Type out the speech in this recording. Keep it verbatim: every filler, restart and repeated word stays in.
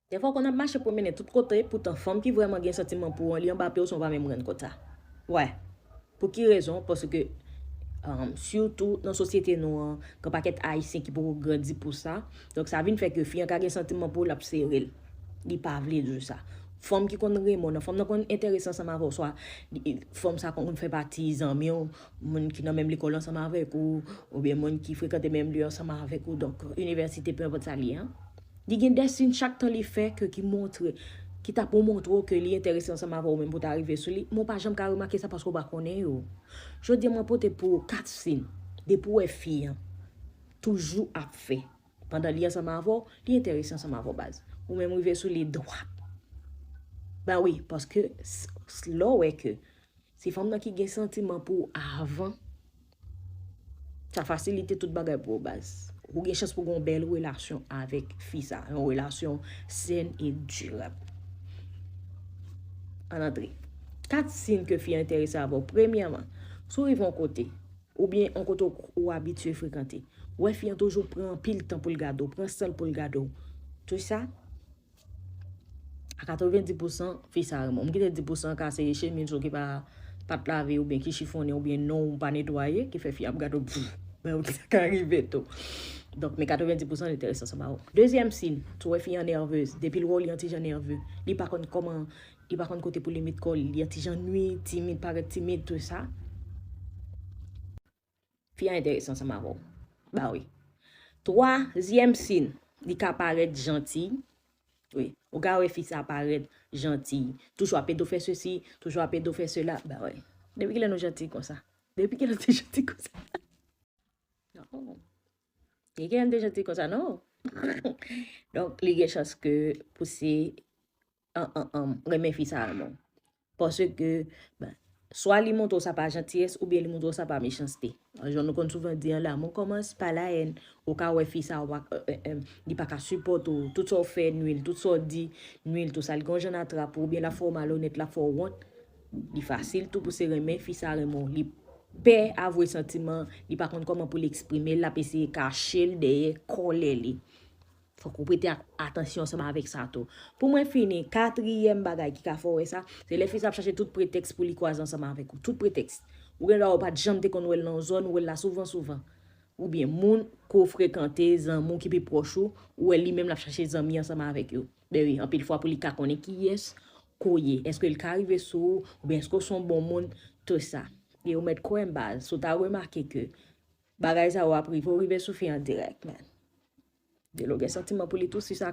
Dèfwa w konn ap mache pwomennen tout kote, poutan fanm ki vrèman gen santiman pou ou an, li anba pye w san w pa menm rann kont sa. Wè. Pou ki rezon? Paske, um, sitou nan sosyete nou an, gen pakèt Ayisyen ki poko grandi pou sa. Donk, sa vin fè ke fi an ka gen santiman pou ou, l ap sere l. Li pa vle di sa. Fanm ki konn renmen w nan, fanm nan konn enterese ansanm avè w, swa li- fanm sa konn fè pati zanmi w, moun ki nan menm lekòl ansanm avèk ou, oubyen moun ki frekante menm lye ansanm avèk ou, donk, inivèsite, pe enpòt sa li ye, an. Li gen de siy chak tan li fè ke ki montre, ki ta pou montre w ke li enterese ansanm avè w menm pou ta rive sou li, men w pa janm ka remake sa paske w pa konnen yo. Jodi a mwen pote pou ou kat siy, depi w wè fi an toujou ap fè. Pandan li ansanm avè w, li enterese ansanm avè w baz. Ou menm rive sou li dwat. Ben wi, paske s- s- lè w wè ke se fanm nan ki gen santiman pou ou avan, sa fasilite tout bagay pou ou baz. Ou gen chans pou gen yon bèl relasyon avèk fi sa, yon relasyon sèn e dirab. Ann antre. Kat siy ke fi an enterese avè w. Premyèman, si w rive yon kote, oubyen yon kote w, ou abitye frekante, ou wè fi an toujou pran anpil tan pou l gade w, pran san l pou l gade w. Tout sa, a katrevenndis pousan, fi sa renmen w. M kite dis pousan ka se chemiz ou ki pa, pa t lave oubyen ki chifonnen oubyen non ou pa netwaye, ki fè fi ap gade w, pff, men ou ki sa ka rive tou. Donk, men katrevenndis pousan li enterese ansanm avè w. Dezyèm siy, si w wè fi an nèvez, depi l wè w li yon ti jan nève, li pa konn kòman, li pa konn kote pou li met kò li, li yon ti jan nwit, timid, parèt timid, tout sa. Fi an enterese ansanm avè w. Ba wi. Twazyèm siy, li ka parèt janti. Wi. Ou ka wè fi sa parèt janti. Toujou ap ede w fè sesi, toujou ap ede w fè sela. Ba wi. Depi kilè nou janti konsa? Depi kilè nou te janti konsa? Non. Depi kilè nou te janti konsa, non? Donk, li gen chans ke pou se an, an, an, renmen fi sa renmen w. Paske, ben, swa li montre w sa pa jantiyès, oubyen li montre w sa pa mechanste. Jan nou konn souvan di an, lanmou kòmanse pa la haine. Ou ka wè fi sa, ou pa, eh, eh, eh, li pa ka sipòte w. Tout sa w fè nwi l, tout sa w di nwi l, tout sa. Li gen yon jan l atrap ou, oubyen l ap fè w malonèt, l ap fè w wont. Li fasil tou pou se renmen, fi sa renmen w. Li pè avwe santiman, li pa konn kòman pou l eksprime l, l ap eseye kache l dèyè kòlè li. Fòk ou prete a- atansyon ansanm avèk sa tou. Pou mwen fini, katriyèm bagay ki ka fè w wè sa, se lè fi sa ap chache tout pretèks pou li kwaze ansanm avèk ou. Tout pretèks. Ou gen dwa ou pa t janm te konn wè l nan yon zòn, ou wè l la souvan souvan. Oubyen moun ke w frekante, zanmi w ki pi pwòch ou, ou wè li menm l ap chache zanmi ansanm avèk yo. Ben wi, anpil fwa pou li ka konnen kiyès ke w ye. Èske l ka rive sou ou, oubyen èske w se yon bon moun, tout sa. E ou mèt kwè m baz, si w ta remake ke bagay sa yo ap rive, ou rive sou fi an dirèk, man. Delo gen santiman pou li tou, si sa